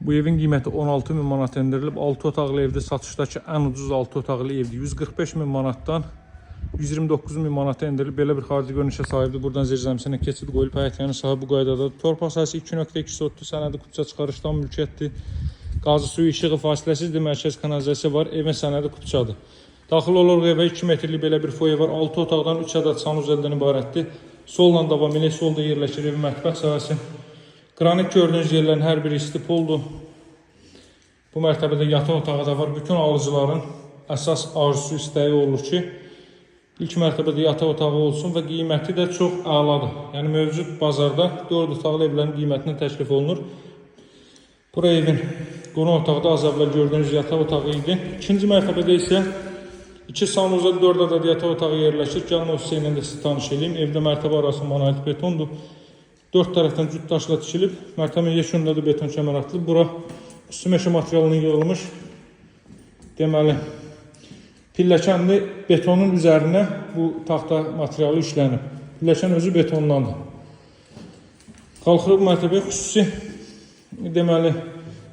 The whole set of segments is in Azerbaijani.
Bu evin qiyməti 16 min manat endirilib. 6 otaqlı evdə satışdakı ən ucuz 6 otaqlı evdir. 145 min manatdan 129 min manata endirilib. Belə bir xarici görünüşə sahibdir. Buradan zirzəmisinə keçid qoyulub. Həyət yanı sahə bu qaydadadır. Torpaq sahəsi 2.2 sotdur. Sənədi kupça çıxarışdan mülkiyyətdir. Qazı suyu işığı fasiləsizdir. Mərkəz kanalizasiya var. Evin sənədi kupçadır. Daxil oluruq evə 2 metrlik belə bir foye var. 6 otaqdan 3 ədəd sanuzeldən ibarətdir. Solla davam eləyək. Solda yerləşir evin mətbəx sahəsi. Qranit gördüyünüz yerlərin hər biri istipoldur. Bu mərtəbədə yataq otağı da var. Bütün alıcıların əsas arzusu, istəyi olur ki, ilk mərtəbədə yataq otağı olsun və qiyməti də çox əladır. Yəni mövcud bazarda 4 otaqlı evlərin qiymətinə təklif olunur. Bura evin qonaq otaqda az əvvəl gördüyünüz yataq otağı idi. İkinci mərtəbədə isə 2 sanuzel, 4 ədəd yataq otağı yerləşir. Gəlin o hissə ilə də sizi tanış eləyim. Evdə mərtəbə arası monolit betondur. Dörd tərəfdən cüt daşla tikilib. Mərtəbə yekununda da beton kəmər atılıb. Bura üstü meşə materialının yığılmış. Deməli, pilləkənli betonun üzərinə bu taxta materialı işlənib. Pilləkən özü betondandır. Qalxırıq mərtəbəyə, xüsusi deməli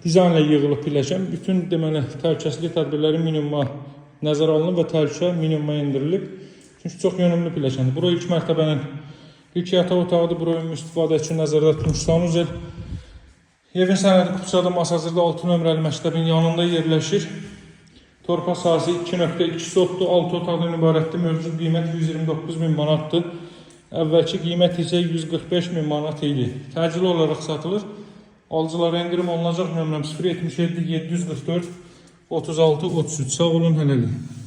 dizaynla yığılıb pilləkən. Bütün deməli təhlükəsizlik tədbirləri minimuma nəzərə alınıb və təhlükə minimuma endirilib. Çünki çox yönümlü pilləkəndir. Bura ilk mərtəbənin ilk yataq otağıdır. Bura ümumi istifadə üçün nəzərdə tutulmuş sanuzel. Evin sənədi Kupçada, Masazırda 6 nömrəli məktəbin yanında yerləşir. Torpaq sahəsi 2.2 sotdur, 6 otaqdan ibarətdir. Mövcud qiymət 129 min manatdır. Əvvəlki qiymət isə 145 min manat idi. Təcili olaraq satılır. Alıcılara endirim olunacaq. Nömrəm 077 744 36 33. Sağ olun, hələlik.